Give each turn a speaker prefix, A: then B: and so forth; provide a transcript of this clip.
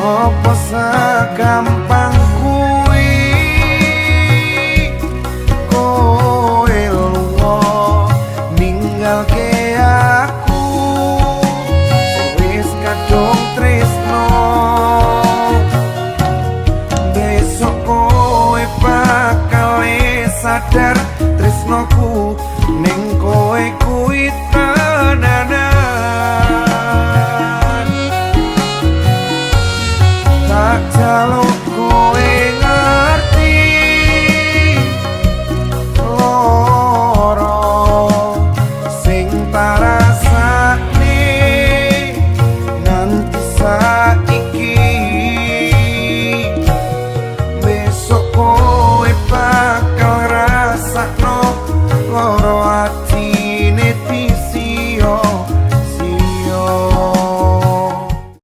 A: Apa segampang kuwi kowe lunga ninggalke aku sing wis kadung tresno? Besok kowe bakal sadar tresnoku ning kowe kuwi tenanan. Tak jaluk.